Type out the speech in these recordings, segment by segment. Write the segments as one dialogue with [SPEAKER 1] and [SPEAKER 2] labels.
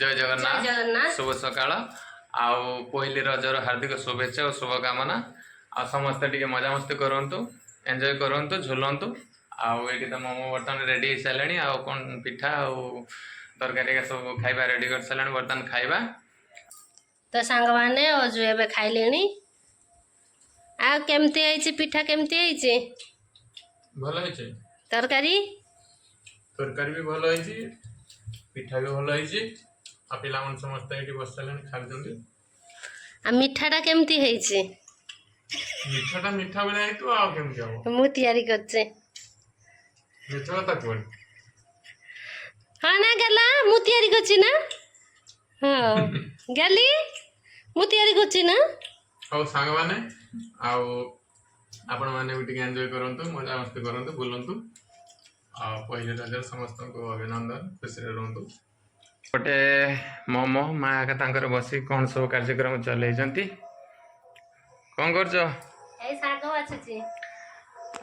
[SPEAKER 1] ଜୟ ଜଗନ୍ନାଥ।
[SPEAKER 2] ଜୟ ଜଗନ୍ନାଥ।
[SPEAKER 1] ଶୁଭ ସକାଳ ଆଉ ପହିଲି ରଜର ହାର୍ଦ୍ଦିକ ଶୁଭେଚ୍ଛା ଓ ଶୁଭକାମନା। ଆଉ ସମସ୍ତେ ଟିକେ ମଜାମସ୍ତି କରନ୍ତୁ, ଏନ୍ଜୟ କରନ୍ତୁ, ଝୁଲନ୍ତୁ। ଆଉ ଏଇଠି ତ ମୋମୋ ବର୍ତ୍ତମାନ ରେଡ଼ି ହେଇସାରିଲାଣି। ଆଉ କ'ଣ ପିଠା ଆଉ ତରକାରୀ ହେରିକା ସବୁ ଖାଇବା ରେଡ଼ି କରିସାରିଲାଣି, ବର୍ତ୍ତମାନ ଖାଇବା।
[SPEAKER 2] ତ ସାଙ୍ଗମାନେ, ଅଜୁ ଏବେ ଖାଇଲେଣି। ଆଉ କେମିତି ହେଇଛି ପିଠା? କେମିତି ହେଇଛି?
[SPEAKER 1] ଭଲ ହେଇଛି।
[SPEAKER 2] ତରକାରୀ?
[SPEAKER 1] ତରକାରୀ ବି ଭଲ ହେଇଛି, ପିଠା ବି ଭଲ ହେଇଛି। ଆଉ ପିଲାମାନେ ସମସ୍ତେ ଏଇଠି ବସିସାରିଲେଣି, ଖାଉଛନ୍ତି।
[SPEAKER 2] ଆଉ ମିଠାଟା କେମିତି ହେଇଛି?
[SPEAKER 1] ମିଠାଟା ମିଠା ଭଳିଆ ହେଇଥିବ, ଆଉ କେମିତି ହବ?
[SPEAKER 2] ମୁଁ ତିଆରି କରିଛି।
[SPEAKER 1] ମିଛ କଥା କୁହନି।
[SPEAKER 2] ହଁ ନା ଗଲା, ମୁଁ ତିଆରି କରିଛି ନା? ହଁ ଗାଲି, ମୁଁ ତିଆରି କରିଛି ନା?
[SPEAKER 1] ହଉ ସାଙ୍ଗମାନେ, ଆଉ ଆପଣମାନେ ବି ଟିକେ ଏନ୍ଜୟ କରନ୍ତୁ, ମଜାମସ୍ତି କରନ୍ତୁ, ବୁଲନ୍ତୁ। ଆଉ ପହିଲି ରଜରେ ସମସ୍ତଙ୍କୁ ଅଭିନନ୍ଦନ। ଖୁସିରେ ରୁହନ୍ତୁ। ଗୋଟେ ମୋମୋ ମା ଏକା ତାଙ୍କର ବସି କ'ଣ ସବୁ କାର୍ଯ୍ୟକ୍ରମ ଚଲେଇଛନ୍ତି। କ'ଣ କରୁଛ?
[SPEAKER 2] ଏଇ ଶାଗ ବାଛୁଛି।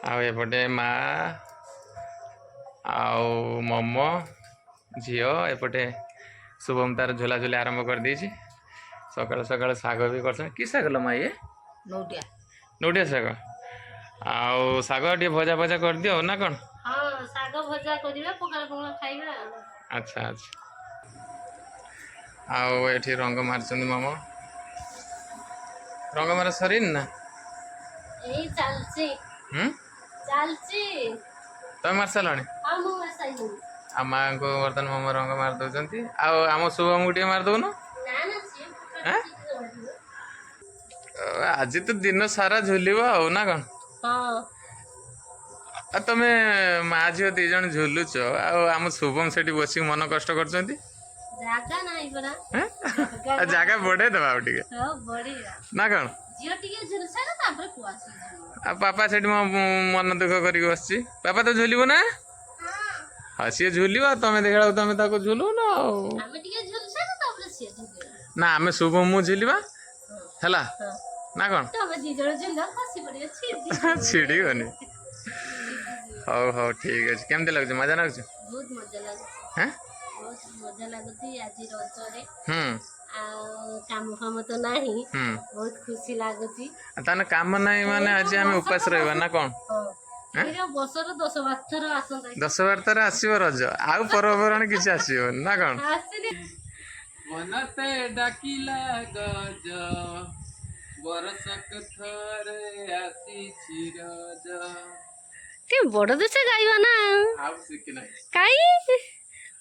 [SPEAKER 1] ଆଉ ଏପଟେ ମା ଆଉ ମୋମୋ ଝିଅ, ଏପଟେ ଶୁଭମ ତାର ଝୁଲାଝୁଲି ଆରମ୍ଭ କରିଦେଇଛି। ସକାଳୁ ସକାଳୁ ଶାଗ ବି କରୁଛନ୍ତି। କି ଶାଗ ଲୋ ମା ଇଏ?
[SPEAKER 3] ନଉଟିଆ।
[SPEAKER 1] ନଉଟିଆ ଶାଗ। ଆଉ ଶାଗ ଟିକେ ଭଜା ଭଜା କରିଦିଅ ନା କ'ଣ?
[SPEAKER 2] ହଁ, ଶାଗ ଭଜା କରିବା, ପଖାଳ ପଖାଳ ଖାଇବା ଆଉ।
[SPEAKER 1] ଆଚ୍ଛା। ଆଉ ଏଠି ରଙ୍ଗ ମାରିଛନ୍ତି ମାମ। ରଙ୍ଗ ମାରା ସରିନି ନା?
[SPEAKER 2] ଏଇ ଚାଲିଛି।
[SPEAKER 1] ହୁଁ।
[SPEAKER 2] ଚାଲିଛି।
[SPEAKER 1] ତମେ ମାରି ସାରିଲଣି?
[SPEAKER 2] ହଁ, ମୁଁ ମାରି।
[SPEAKER 1] ଆଉ ମାଆଙ୍କୁ ବର୍ତ୍ତମାନ ମାମ ରଙ୍ଗ ମାରି ଦଉଛନ୍ତି। ଆଉ ଆମ ଶୁଭମକୁ ଟିକେ ମାରି ଦଉନ?
[SPEAKER 2] ନା ନା, ସିଏ
[SPEAKER 1] ଆଁ? ଆଜି ତ ଦିନ ସାରା ଝୁଲିବ ଆଉ, ନା କ'ଣ?
[SPEAKER 2] ହଁ।
[SPEAKER 1] ଆଉ ତମେ ମା ଝିଅ ଦି ଜଣ ଝୁଲୁଛ, ଆଉ ଆମ ଶୁଭମ ସେଠି ବସିକି ମନ କଷ୍ଟ କରୁଛନ୍ତି।
[SPEAKER 2] ଜାଗା ନାହିଁ ପରା।
[SPEAKER 1] ହେଁ? ଆଉ ଜାଗା ବଢେଇ ଦବା ଆଉ ଟିକେ।
[SPEAKER 2] ହଁ, ବଢିଆ।
[SPEAKER 1] ନା କ'ଣ?
[SPEAKER 2] ଝିଅ ଟିକେ ଝୁଲି ସାର, ତାପରେ ପୁଅ ଆସିକି ଝୁଲିବ।
[SPEAKER 1] ଆଉ ପାପା ସେଠି ମୋ ମନ ଦୁଃଖ କରିକି ବସିଛି। ପାପା ତ ଝୁଲିବ ନା? ହଁ, ସିଏ ଝୁଲିବ। ଆଉ ତମେ ଦେଖିଲା ବେଳକୁ ତମେ ତାକୁ ଝୁଲୁନ ଆଉ।
[SPEAKER 2] ଆମେ ଟିକେ ଝୁଲି ସାର, ତାପରେ ସିଏ ଝୁଲିବ।
[SPEAKER 1] ନା, ଆମେ ଶୁଭମ ମୁଁ ଝୁଲିବା ହେଲା।
[SPEAKER 2] ହଁ।
[SPEAKER 1] ନା କ'ଣ?
[SPEAKER 2] ତମେ ଦି ଜଣ ଝୁଲ, ଖସି ପଡିବ, ଛିଡି।
[SPEAKER 1] ଛିଡ଼ିବନି। ହଉ ହଉ, ଠିକ ଅଛି। କେମିତି ଲାଗୁଛି? ମଜା ଲାଗୁଛି?
[SPEAKER 2] ବହୁତ ମଜା ଲାଗୁଛି।
[SPEAKER 1] ହେଁ?
[SPEAKER 2] ବହୁତ ମଜା ଲାଗୁଛି ଆଜି ରଜରେ। ଆଉ କାମ ଫାମ ତ ନାହିଁ। ବହୁତ ଖୁସି ଲାଗୁଛି।
[SPEAKER 1] ଆଉ ତାହେଲେ କାମ ନାହିଁ ମାନେ ଆଜି ଆମେ ଉପାସ ରହିବା ନା କ'ଣ?
[SPEAKER 2] ହଁ, ଏଇଟା ବର୍ଷର 10-12 ଥର ଆସନ୍ତା।
[SPEAKER 1] 10-12 ଥର ଆସିବ ରଜ, ଆଉ ପର୍ବପର୍ବାଣି କିଛି ଆସିବନି ନା କ'ଣ?
[SPEAKER 2] ଆସିଲେ।
[SPEAKER 1] ବନତେ ଡାକିଲା ଗଜ, ବରଷକ ଥରେ ଆସିଛି ରଜ।
[SPEAKER 2] ଟିକେ ବଡ ଦୋଷ ଗାଇବ ନା।
[SPEAKER 1] ଆଉ ଶିଖି ନାହିଁ।
[SPEAKER 2] କାଇଁ,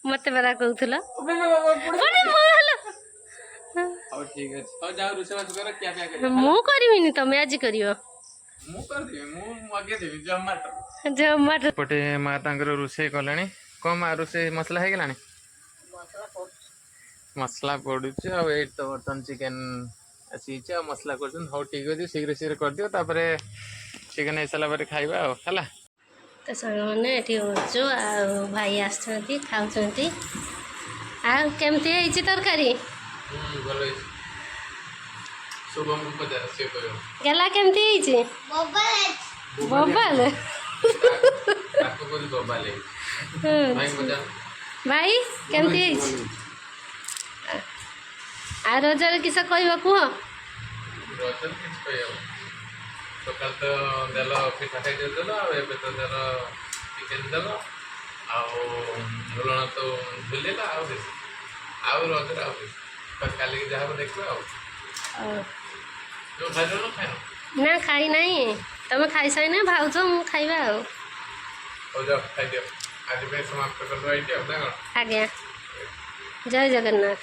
[SPEAKER 2] ମତେ ପରା କହୁଥିଲ ବଡ ଭଲ।
[SPEAKER 1] ହଉ, ଠିକ ଅଛି। ହଉ, ଯାଉ ରୋଷେଇବାସ କର, ଖିଆ ପିଆ କରିବା।
[SPEAKER 2] ମୁଁ କରିବିନି, ତମେ ଆଜି କରିବ।
[SPEAKER 1] ମୁଁ କରିଦେବି, ମୁଁ ମଗେଇଦେବି ଜମାଟୋ।
[SPEAKER 2] ଜମାଟୋ।
[SPEAKER 1] ଏପଟେ ମା ତାଙ୍କର ରୋଷେଇ କଲେଣି। କ'ଣ ମା, ରୋଷେଇ ମସଲା ହେଇଗଲାଣି? ମସଲା ପଡୁଛି। ଆଉ ଏଇଠି ତ ବର୍ତ୍ତମାନ ଚିକେନ ଆସିଯାଇଛି ଆଉ ମସଲା କରୁଛନ୍ତି। ହଉ, ଠିକ ଅଛି, ଶୀଘ୍ର ଶୀଘ୍ର କରିଦିଅ। ତାପରେ ଚିକେନ ହେଇସାରିଲା ପରେ ଖାଇବା ଆଉ, ହେଲା।
[SPEAKER 2] ତ ସାଙ୍ଗମାନେ, ଏଠି ଅଛୁ ଆଉ ଭାଇ ଆସିଛନ୍ତି, ଖାଉଛନ୍ତି। ଆଉ କେମିତି ହେଇଛି ତରକାରୀ?
[SPEAKER 1] ଭଲ ହେଇଛି। ଶୁଭମକୁ ପଚାର, ସିଏ କହିବ।
[SPEAKER 2] ଗେଲା, କେମିତି ହେଇଛି? ବୋବାଲ।
[SPEAKER 1] ତାକୁ କହୁଛି ବୋବାଲ ହେଇଛି। ଭାଇ, ପଚାର।
[SPEAKER 2] ଭାଇ, କେମିତି ହେଇଛି? ଆଉ ରଜରେ କିସ କହିବ କୁହ?
[SPEAKER 1] ରଜରେ କିଛି କହିହବ? ସକାଳେ ତ ଦେଲ ପିଠା ଖାଇକି ଦେଲ, ଆଉ ଏବେ ତ ଦେଲ ଚିକେନ ଦେଲ, ଆଉ ଝୁଲଣ ତ ଝୁଲିଲା। ଆଉ ବେଶୀ ଆଉ ରଜରେ ଆଉ ବେଶୀ ତ କାଲିକି ଯାହା ହବ ଦେଖିବା ଆଉ। ଯୋଉ ଖାଇଲ ନା ଖାଇନ?
[SPEAKER 2] ନା, ଖାଇ ନାହିଁ। ତମେ ଖାଇସାରିନା ଭାଉଜ, ମୁଁ ଖାଇବା ଆଉ।
[SPEAKER 1] ହଉ, ଯାଅ ଖାଇଦିଅ। ଆଜି ପାଇଁ ସମାପ୍ତ କରିଦେବା ଏଇଠି ଆଉ, ନା କ'ଣ?
[SPEAKER 2] ଆଜ୍ଞା, ଜୟ ଜଗନ୍ନାଥ।